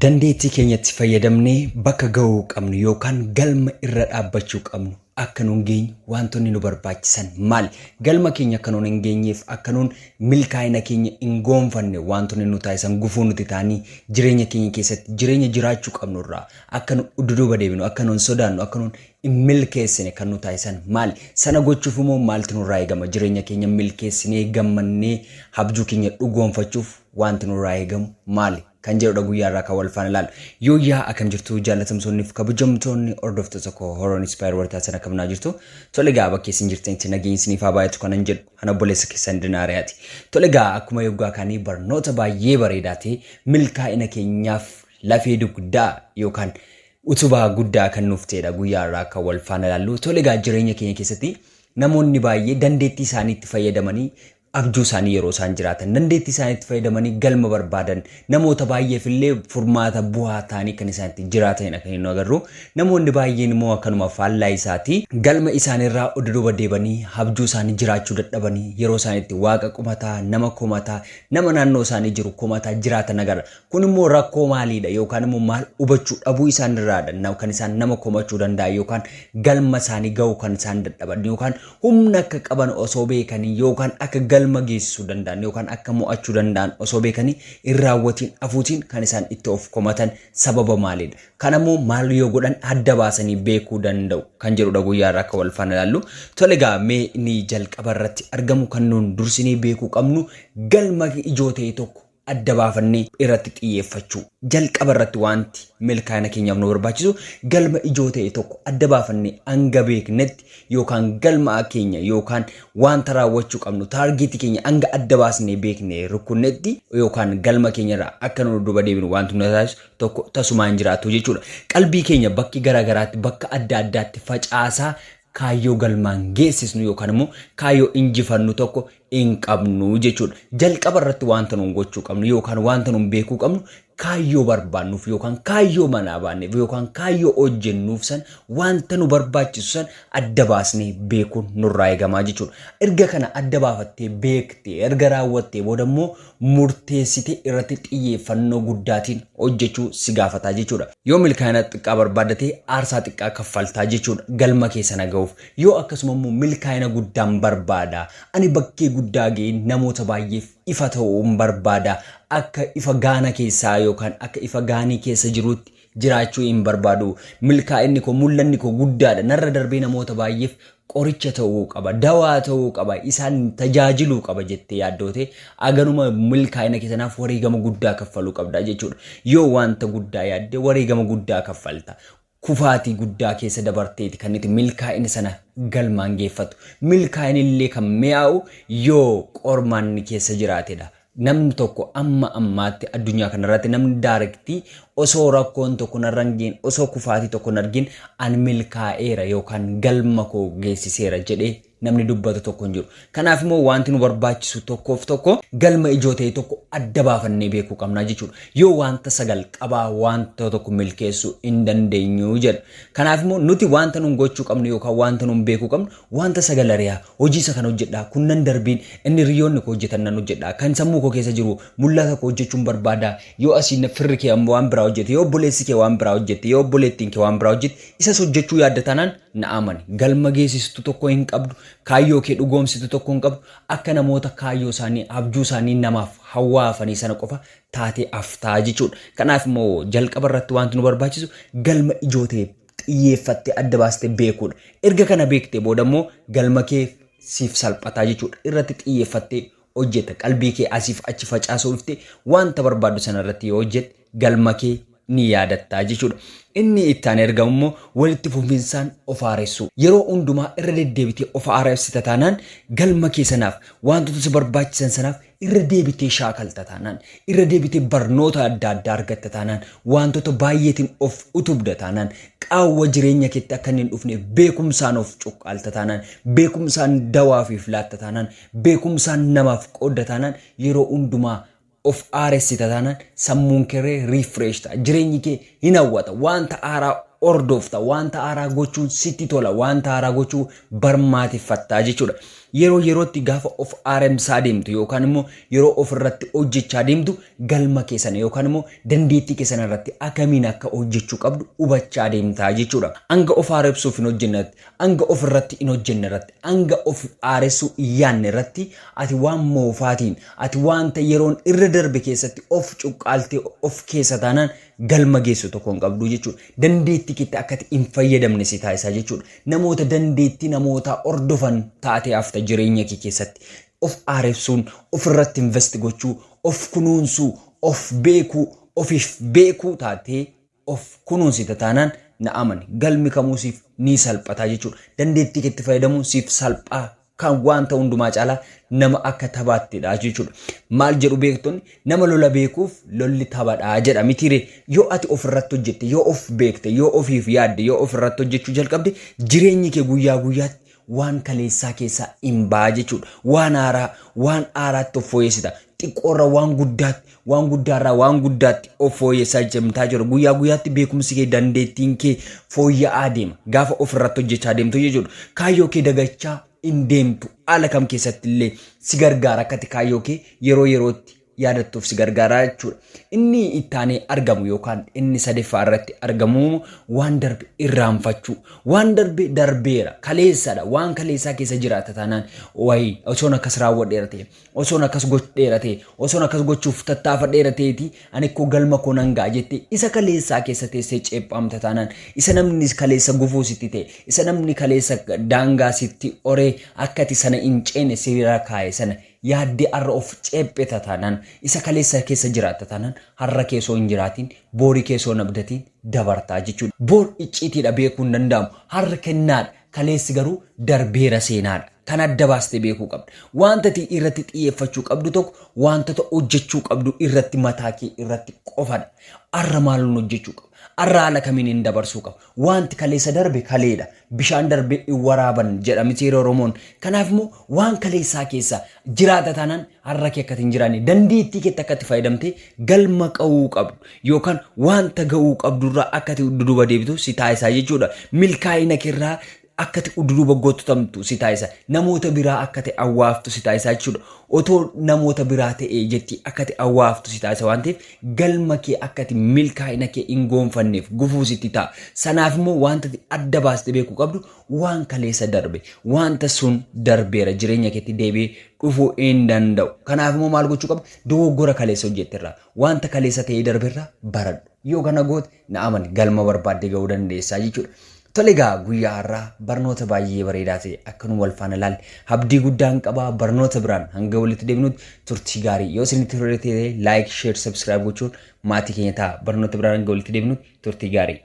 Dandeettii keenyatti fayyadamnee bakka ga'uu qabnu yookaan galma irra dhaabbachuu qabnu akka nuun geenyu wantoonni nu barbaachisan maali? Galma keenya akka nuun hin geenyeef, akka nuun milkaa'ina keenya hin goonfanne wantoonni nu taasisan, gufuu nuti ta'anii jireenya keenya keessatti jireenya jiraachuu qabnu irraa akka nu duduuba deebinu, akka nuun sodaannu, akka nuun hin milkeessine kan nu taasisan maali? Sana gochuuf immoo maaltu nurraa eegama? Jireenya keenya milkeessinee gammannee abjuu keenya dhugoomfachuuf wanti nurraa eegamu maali? Kan jedhudha guyyaa irraa kan wal faana ilaalu. Yooyyaa, akkam jirtu jaallatamtoonni fi kabajamtoonni hordoftoota koo Horoon Inspire wartaa sana kabnaa jirtu? Tole egaa, bakka isin jirtanitti nageenyi isiniif haa baay'atu kanan jedhu ana obboleessa keessan Dinaariyaati. Tole egaa, akkuma yoggaa kaanii barnoota baay'ee bareedaa ta'e, milkaa'ina keenyaaf lafee dugdaa yookaan utubaa guddaa kan nuuf ta'edha guyyaa irraa kan wal faana ilaallu. Tole egaa, jireenya keenya keessatti namoonni baay'ee dandeettii isaaniitti fayyadamanii abjuu isaanii yeroo isaan jiraatan, dandeettii isaaniitti fayyadamanii galma barbaadan, namoota baay'eef illee furmaata bu'aa ta'anii kan isaan itti jiraatanidha kan nu agarru. Namoonni baay'een immoo akkanuma faallaa isaati. Galma isaaniirraa duuba deebanii abjuu isaanii jiraachuu dadhabanii yeroo isaan itti waaqa komataa, nama komataa, nama naannoo isaanii jiru komataa jiraatan agarra. Kun immoo rakkoo maaliidha yookaan immoo maal hubachuu dhabuu isaaniirraadha kan isaan nama komachuu danda'an, yookaan galma isaanii ga'uu kan isaan dadhaban, yookaan humna akka qaban osoo beekanii, yookaan akka galma geessisuu danda'an, yookaan akka mo'achuu danda'an osoo beekanii hin raawwatiin hafuutiin kan isaan itti of komatan sababa maalidha? Kanammoo maal yoo godhan adda baasanii beekuu danda'u kan jedhudha guyyaa irraa akka wal faana ilaallu. Tole egaa, mee inni jalqaba irratti argamu kan nuun dursinee beekuu qabnu galma ijoo ta'e tokko adda baafannee irratti xiyyeeffachuu. Jalqaba irratti wanti milkaa'ina keenyaaf nu barbaachisu galma ijoo ta'e tokko adda baafannee hanga beeknetti, yookaan galma keenya yookaan wanta raawwachuu qabnu, target keenya hanga adda baasnee beekne rukunnetti, yookaan galma keenya irraa akka nu duuba deebinu wanti nu taasisu tokko tasumaa hin jiraatu jechuudha. Qalbii keenya bakki garaagaraatti, bakka adda addaatti facaasaa kaayyoo galmaan geessisnu yookaan immoo kaayyoo injifannu tokko hin qabnu jechuudha. Jalqaba irratti wanta nuun gochuu qabnu yookaan wanta nuun beekuu qabnu, kaayyoo barbaannuuf yookaan kaayyoo manaa baanneef yookaan kaayyoo hojjennuuf san, wanta nu barbaachisu san adda baasnee beekuun nurraa eegamaa jechuudha. Erga kana adda baafattee beektee, erga raawwattee booda immoo murteessitee irratti xiyyeeffannoo guddaatiin hojjechuu si gaafataa jechuudha. Yoo milkaa'ina xiqqaa barbaaddatee aarsaa xiqqaa kaffaltaa jechuudha galma kee sana ga'uuf. Yoo akkasuma immoo milkaa'ina guddaan barbaada, ani bakkee guddaa ga'ee namoota baay'eef ifa ta'uun barbaada, akka ifa gaana keessaa yookaan akka ifa gaanii keessa jiruutti jiraachuu hin barbaadu, milkaa'inni koo, mul'anni koo guddaadha, narra darbee namoota baay'eef qoricha ta'uu qaba, dawaa ta'uu qaba, isaan tajaajiluu qaba jettee yaaddoote, aganuma milkaa'ina kee sanaaf wareegama guddaa kaffaluu qabda jechuudha. Yoo wanta guddaa yaadde wareegama guddaa kaffalta. Kufaatii guddaa keessa dabarteeti kan itti milkaa'ina sana galmaan geeffatu. Milkaa'inni illee kan mi'aawu yoo qormaanni keessa jiraatedha. Namni tokko amma ammaatti addunyaa kanarratti namni direct osoo rakkoon tokko narra hin gahin, osoo kufaatii tokko hin argin ani milkaa'eera yookaan galma koo geessiseera jedhee namni dubbatu tokko hin jiru. Kanaaf immoo wanti nu barbaachisu tokkoof tokko galma ijoo ta'e tokko adda baafannee beekuu qabnaa jechuudha. Yoo wanta sagal qabaa wanta tokko milkeessuu hin dandeenyu jedha. Kanaaf immoo nuti wanta nun gochuu qabnu yookaan wanta nun beekuu qabnu, wanta sagal ari'aa hojii isa kana hojjedhaa, kun nan darbiin, inni hiriyoonni koo hojjetan nan hojjedhaa, kan sammuu koo keessa jiru mul'ata koo hojjechuun barbaada. Yoo asiin firri kee waan biraa hojjete, yoo obboleessi kee waan biraa hojjette, yoo obboleettiin kee waan biraa hojjette, isas hojjechuu yaadda taanaan, na amani, galma geessistu tokko hin qabdu, kaayyoo kee dhugoomsitu tokko hin qabdu. Akka namoota kaayyoo isaanii, abjuu isaanii namaaf hawwaafanii sana qofa taatee aftaa jechuudha. Kanaaf immoo jalqaba irratti wanti nu barbaachisu galma ijoo ta'e xiyyeeffattee adda baastee beekuudha. Erga kana beektee booda immoo galma kee siif salphataa jechuudha. Irratti xiyyeeffattee hojjetta. Qalbii kee asiif achi facaasuu dhuftee wanta barbaaddu sana irratti yoo hojjette galma kee ni yaadattaa jechuudha. Inni itti aanee argamu immoo walitti fufinsaan of haaressuu. Yeroo hundumaa irra deddeebitee of haaressita taanaan, galma kee sanaaf wantoota si barbaachisan sanaaf irra deebitee shaakalta taanaan, irra deebitee barnoota adda addaa argatta taanaan, wantoota baay'eetiin of utubda taanaan, qaawwa jireenya keetti akka inni hin dhufne beekumsaan of cuqqaalta taanaan, beekumsaan dawaafiif laatta taanaan, beekumsaan namaaf qoodda taanaan, yeroo hundumaa of haaressita taanaan, sammuun kee refresh ta'a. Jireenyi kee hin hawwata. Wanta haaraa hordofta. Wanta haaraa gochuun sitti tola. Wanta haaraa gochuu barmaatiffattaa jechuudha. Yeroo yerootti gaafa of haaromsaa deemtu yookaan immoo yeroo of irratti hojjechaa deemtu galma kee sana yookaan immoo dandeettii kee sana irratti akkamiin akka hojjechuu qabdu hubachaa deemtaa jechuudha. Hanga of haaromsuuf hin hojjennetti, hanga of irratti hin hojjenne irratti, hanga of haaressuu hin yaadne irratti ati waan moofaatiin, ati wanta yeroon irra darbe keessatti of cuqqaaltee of keessa taanaan galma geessu tokko hin qabdu jechuudha. Dandeettii keetti akka ati hin fayyadamne si taasisa jechuudha. Namoota dandeettii namootaa hordofan taatee hafta jireenya kee keessatti. Of haaromsuun, of irratti invest gochuu, of kunuunsuu, of beekuu, ofiif beekuu taatee of kunuunsita taanaan na amani. Galmi kamuu siif ni salphata jechuudha. Dandeettii keetti fayyadamuun siif salphaa kan wanta hundumaa caalaa nama akka taphaattidha jechuudha. Maal jedhu beektonni nama lola beekuuf lolli taphadha jedha mitiire yoo ati ofirratti hojjette yoo of beekte yoo ofiif yaadde yoo ofirratti hojjechuu jalqabde jireenyi kee guyyaa guyyaatti waan kaleessaa keessaa hin ba'a jechuudha. Waan haaraa waan haaraatti of fooyyessita. Xiqqoorra waan guddaatti waan guddaarraa waan guddaatti of fooyyessaa deemtaa jiru. Guyyaa guyyaatti beekumsi kee dandeettiin kee fooyya'aa deema. Gaafa ofirratti hojjechaa deemtu jechuudha. Kaayyoo kee dagachaa hin deemtu. Haala kam keessatti illee si gargaara akka ati kaayyoo kee yeroo yerootti yaadattuuf si gargaara jechuudha. Inni ittaanee argamu yookaan inni sadaffaa irratti argamu waan darbe irraanfachuu. Waan darbe darbeera kaleessadha. Waan kaleessaa keessa jiraata taanaan wayii osoon akkas raawwadheera ta'e osoon akkas godheera ta'e osoon akkas gochuuf tattaafadheera ta'eeti ani koo galma koo nan ga'a jettee isa kaleessaa keessa teessee ceephaamta taanaan isa namni kaleessa gufuu sitti ta'e isa namni kaleessa daangaa sitti horee akka ati sana hin ceene sirra kaa'e sana yaaddee har'a of ceepheta taanaan isa kaleessa keessa jiraatta taanaan har'a keessoo hin jiraatiin boorii keessoo hin abdatiin dabartaa jechuudha. Boor icciitiidha beekuu hin danda'amu. Har'a kennaadha. Kaleessi garuu darbeera seenaadha. Kan adda baastee beekuu qabda. Wanta ati irratti xiyyeeffachuu qabdu tokko wantoota hojjechuu qabdu irratti mataa kee irratti qofadha. Har'a maal hojjechuu qaba? Har'a haala kamiin hin dabarsuu qaba? Wanti kaleessa darbe kaleedha. Bishaan darbe hin waraaban jedha miti Oromoon. Kanaaf immoo waan kaleessaa keessa jiraata taanaan har'a kee akka hin jiraanne dandeettii keetti akka itti fayyadamtee galma qa'uu qabdu yookaan wanta ga'uu qabdurraa akka ati duduba deebitu si taasisaa jechuudha. Milkaa'ina keerraa akka ati duduba gototamtu si taasisa. Namoota biraa akka ta'e awwaaftu si taasisa jechuudha. Otoo namoota biraa ta'ee jetti akka ati awwaaftu si taasisa waan ta'eef galma kee akka ati milkaa'ina kee hin goonfanneef gufuu sitti ta'a. Sanaaf immoo wanta ati adda baastee beekuu qabdu waan kaleessa darbe wanta sun darbeera jireenya keetti deebi'ee dhufuu hin danda'u. Kanaaf immoo maal gochuu qabda? Dogoggora kaleessa hojjetterraa wanta kaleessa ta'ee darberraa baradhu. Yoo kana goote na amani galma barbaadde ga'uu dandeessaa jechuudha. Tole egaa guyyaa har'aa barnoota baay'ee bareedaa ta'e akka nu wal faana ilaalle abdii guddaan qaba barnoota biraan hanga walitti deebinutti turtii gaarii yoo isinitti tole ta'e like share subscribe gochuun maatii keenya ta'a barnoota biraan hanga walitti deebinutti turtii gaarii.